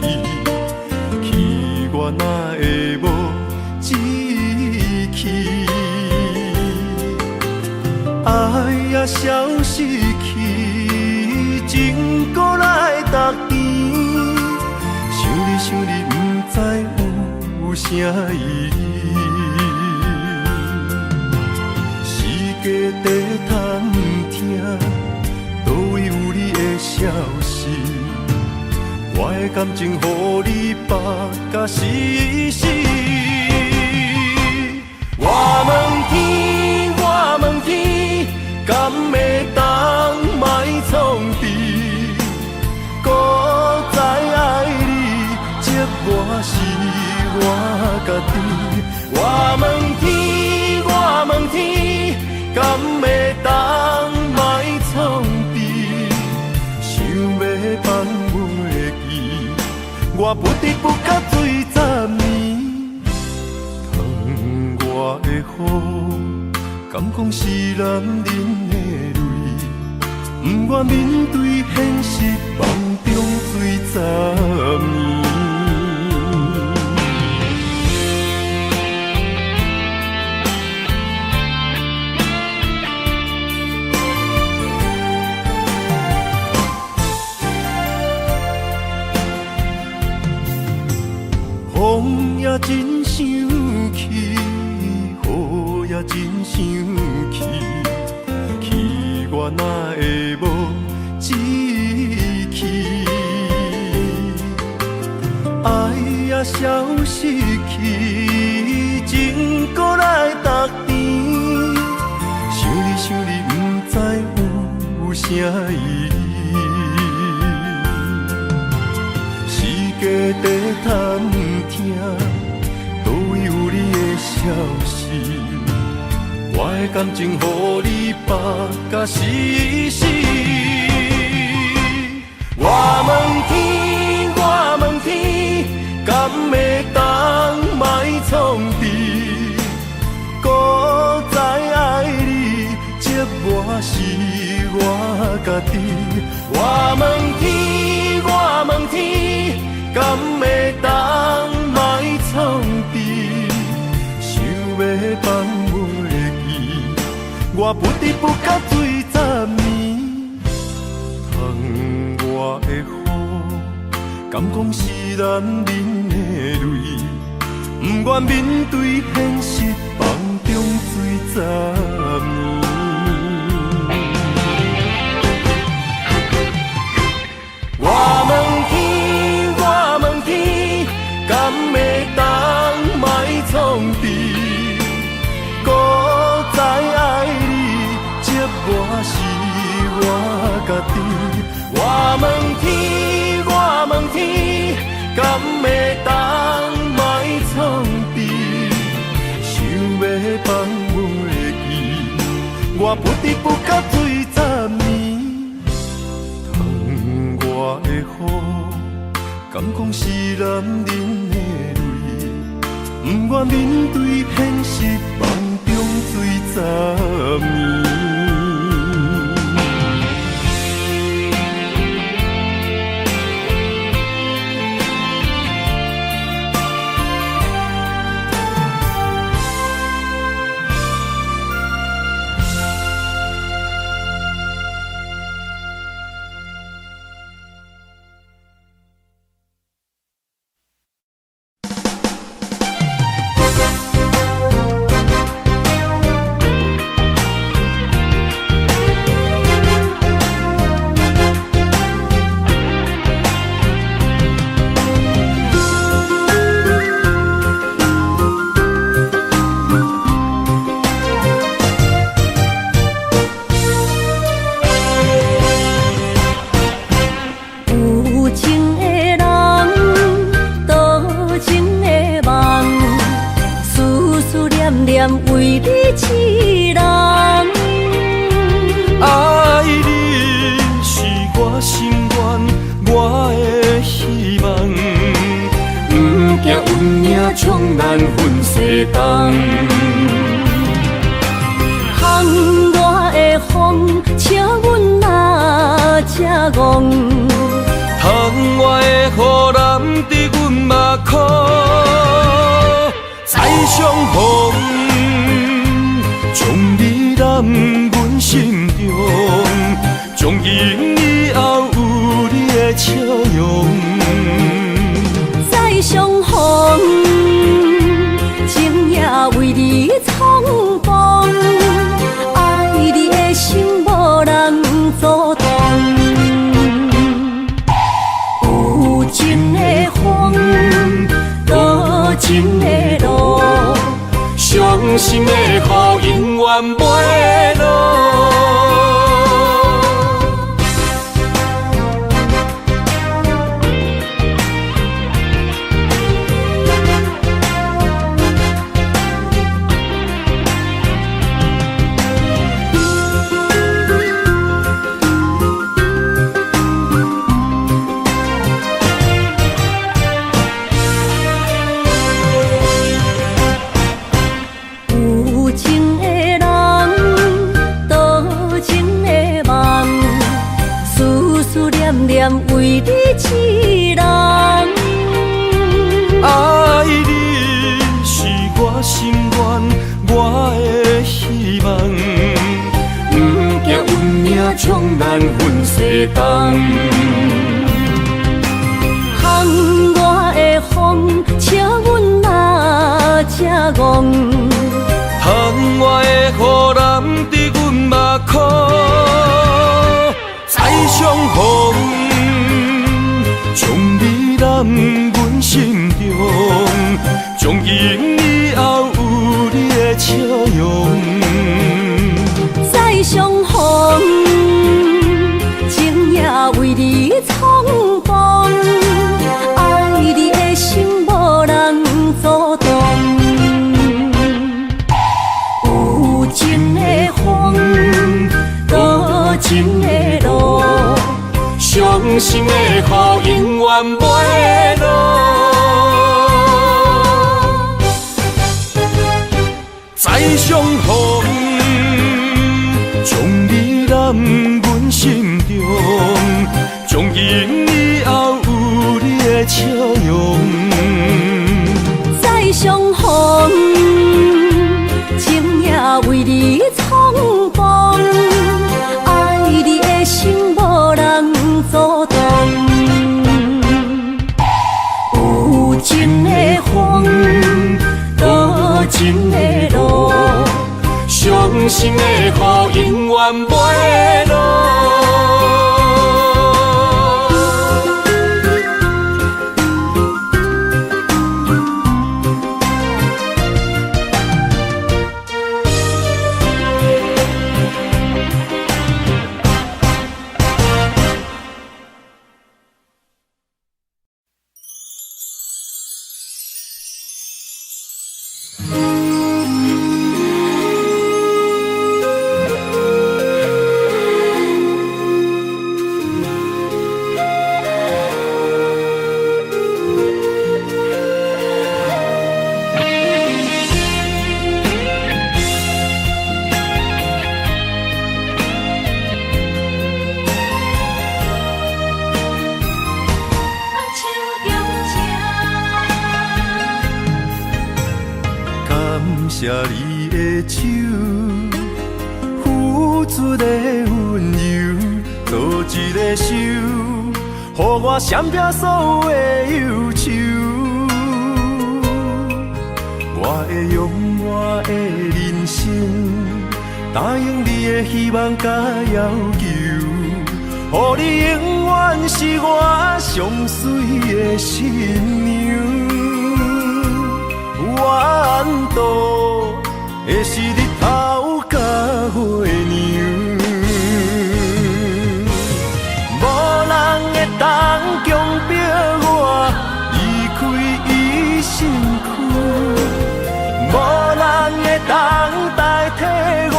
氣我哪會無志氣？愛也消失去，情閣來逐甜。想你想你，毋知有啥意義。世界在探聽，佗位有你的消息？我的感情予你縛甲死死。我問天，我問天，敢會當莫創治？閣再愛你，折磨是我家己。我問天，我問天，敢會當莫創治？想欲放袂記，我不知不覺醉十暝。窗外的雨，敢講是男人的淚？不願面對現實，夢中醉十暝。風也真生氣，雨也真生氣，氣我哪會無志氣？愛也消失去，情閣來逐甜。想你想你，毋知有啥意義。世界在探聽，佗位有你的消息？我的感情予你縛甲死死。我問天，我問天，敢會當莫創治？閣再愛你，折磨是我家己。我問天，我問天，敢會當莫創治？想欲放袂記，我不知不覺醉十暝。窗外的雨，敢講是男人的淚？不願面對現實，夢中醉十暝。我問天，我問天，敢會當莫創治？閣再愛你，折磨是我家己。我問天，我問天，敢會當莫創治？想欲放袂記，我不知不覺醉十暝。窗外的雨，敢講是男人的淚？不願面對現實，夢中醉十暝。有情的人，多情的夢，思思念念為你痴人。愛你是我心願，我的希望。不驚運命衝咱分西東。窗外的風，笑阮若這戇。窗窗外的雨淋伫阮目眶，再相逢，将你揽阮心中，从今以后有你的笑容。再相逢，情也為你重逢，愛你的心無人阻擋。有情的風，多情的路，傷心的雨永遠袂落。有情的人，多情的夢，思思念念為你一人。愛你是我心願，我的希望。不驚運命將咱分西東。窗外的風，笑阮若這戇。窗外的雨淋伫阮目眶，再相逢，將你攬阮心中，從今以後有你的笑容。再相逢，情也為你重逢，愛你的心無人阻擋。有情的風，多情的路，傷心的雨永遠袂落。再相逢，將你攬阮心中，從今以後有你的笑容。再相逢，情也為你重逢，愛你的心無人阻擋。有情的風，多情的路，傷心的雨永遠袂落。感謝你的手，付出的溫柔，做一个手，予我閃避所有的憂愁。我會用我的人生，答應你的希望佮要求，予你永遠是我上媠的新娘。怨妒的是日頭佮月娘，無人會當強迫我離開伊身軀，無人會當代替我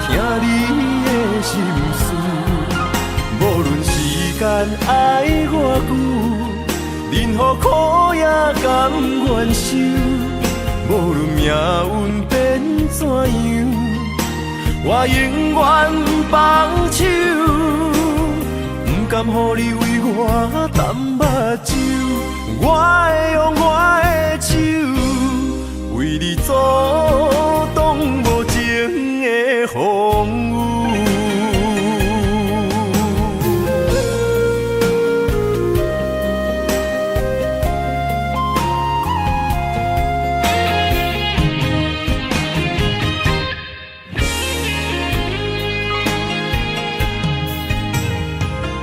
聽你的心事。無論時間愛偌久，任何苦也甘願受。無論命運變怎樣，我永遠不放手。不甘予你為我澹目睭，我會用我的手為你阻擋無情的風雨。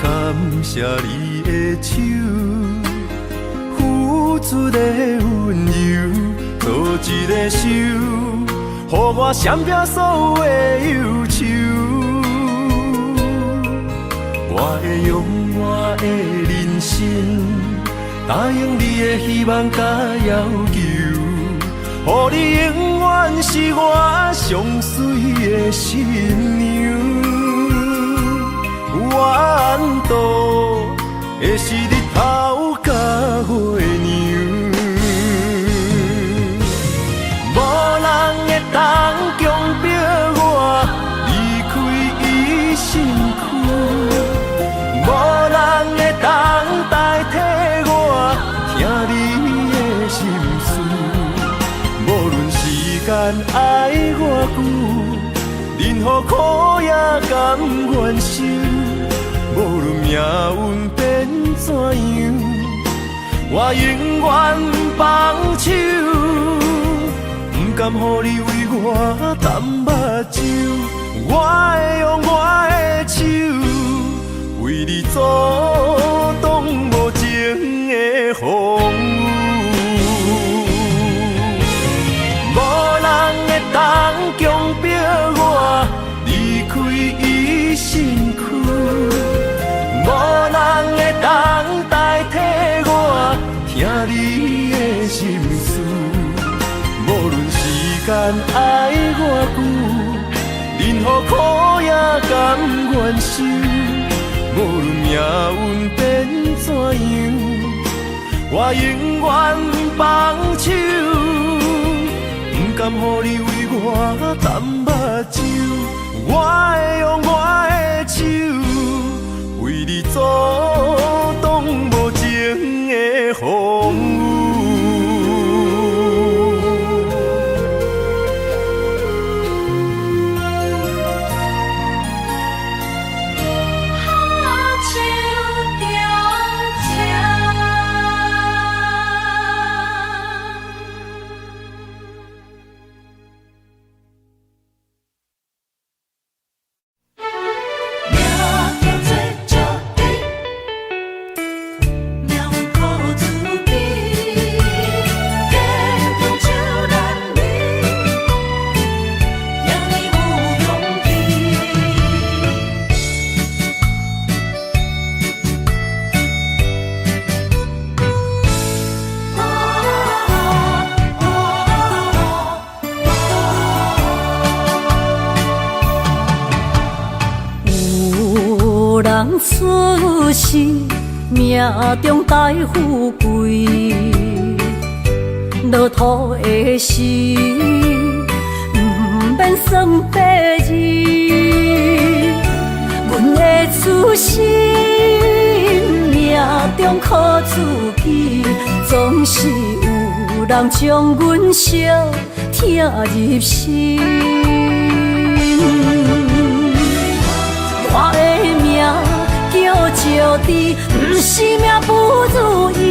感謝你的手，付出的溫柔，做一个手，予我閃避所有的憂愁。我會用我的人生，答應你的希望佮要求，予你永遠是我上媠的新娘。我怨妒的是日頭佮月娘，無人會當強迫我離開伊身軀，無人會當代替我聽你的心事。無論時間愛偌久，任何苦也甘願受。無論命運變怎樣，我永遠不放手。不甘予你為我澹目睭，我會用我的手為你阻擋無情的風雨。無人會當強迫我離開伊身軀，無人會當代替我聽你的心事。無論時間愛偌久，任何苦也甘願受。無論命運變怎樣，我永遠不放手。不甘予你為我澹目睭，我會用我的手為你阻擋無情的風雨。手中情。命叫做石猪，命运靠自己，坚强像男儿，遐呢有勇气。有人出世命中帶富貴，落土的時毋免算八字。阮的出身命中靠自己，總是有人將阮相疼入心。我的名叫石猪，毋是命不如意，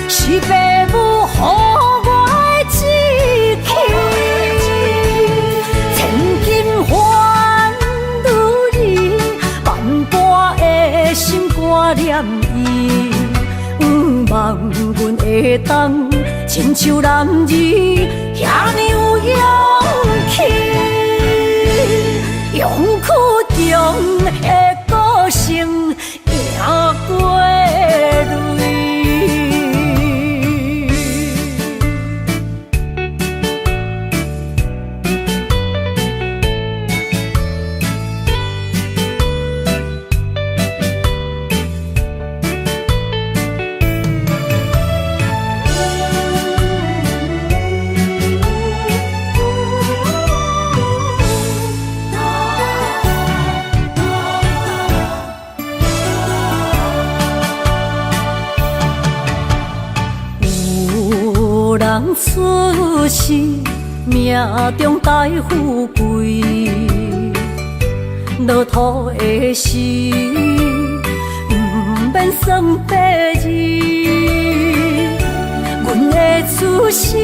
是爸母予我的志氣。千金換女人，萬般的心肝念伊，向望阮會當親像男兒，遐呢有勇氣。勇氣中的個性贏過淚。人出世，命中帶富貴，落土的時，毋免算八字。阮的出身，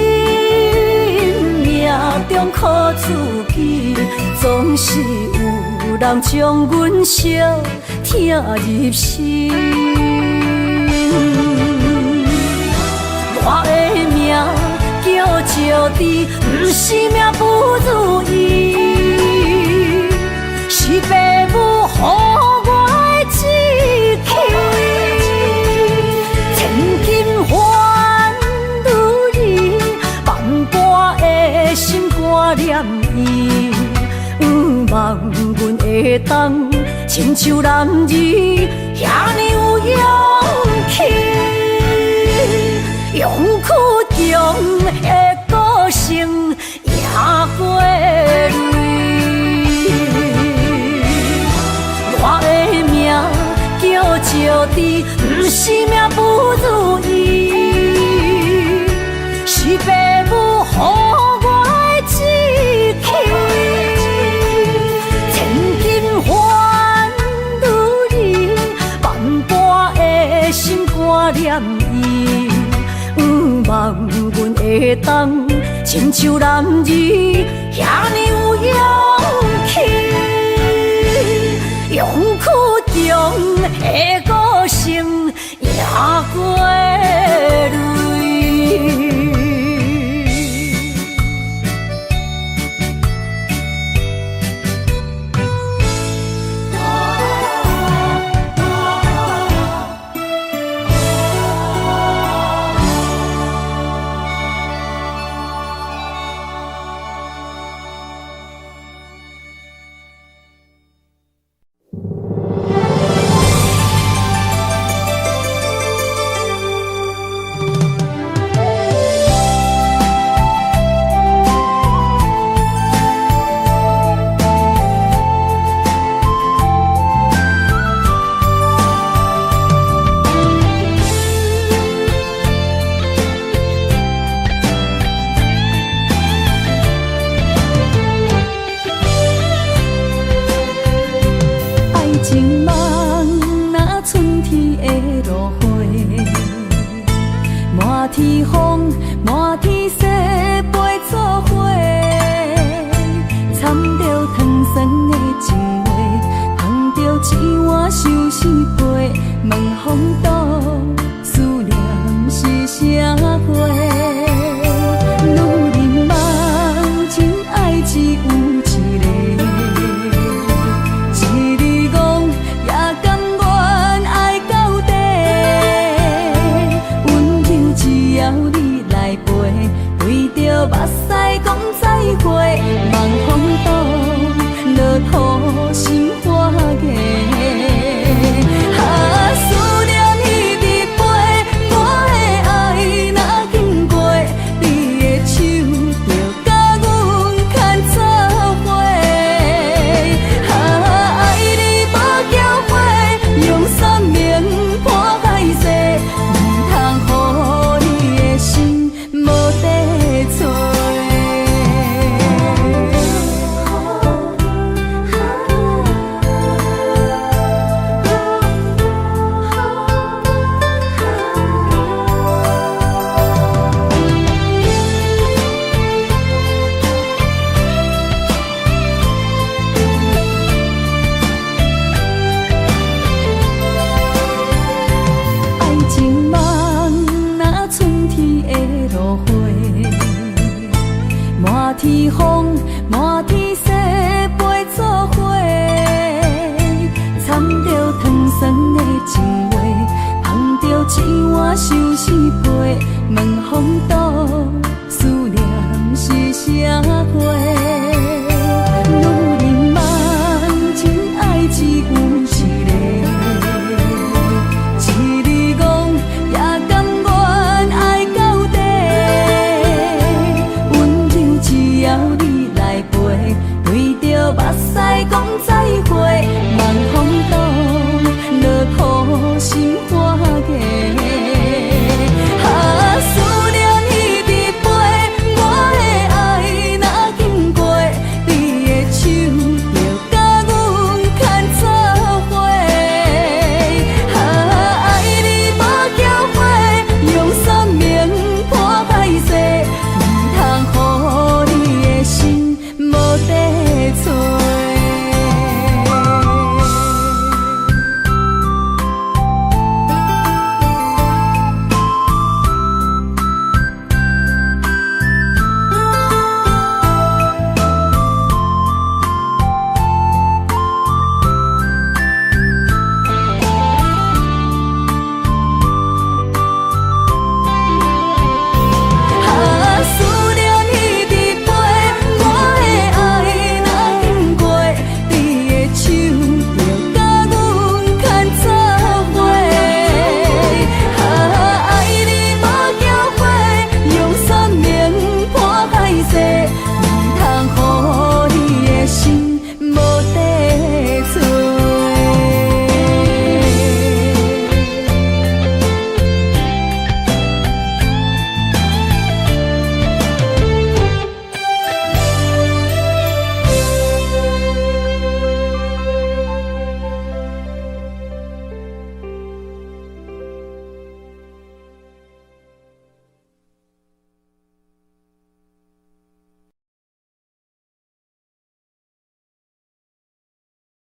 命中苦自己，總是有人將阮相疼入心。我的命叫石智，毋是命不如意，是爸母予我的志氣。千金換女兒，萬般的心肝念伊，向望阮會當親像男兒，遐爾有勇氣。勇氣強的個性贏過淚。我的命叫石智，毋是命不如意，是爸母予我的志氣。千金換女兒，萬般的心肝念伊。向望阮會當親像男兒，遐爾有勇氣。勇氣強的個性贏過淚。愛情夢若春天的露花，滿天風，滿天雪飛做伙，掺著糖酸的情話，捧著一碗相思杯，問風度思念是啥货？女人夢真愛只有一个。一日戇也甘願愛到底，溫柔只要你來陪，對著目屎講再會，望風度落土心花芽。啊，思念彼直飛，我的愛若經過，你的手就共阮牽做伙。啊，愛你無後悔，用生命破海誓，毋通予你的心無地揣。愛情夢若春天的露花，滿天風，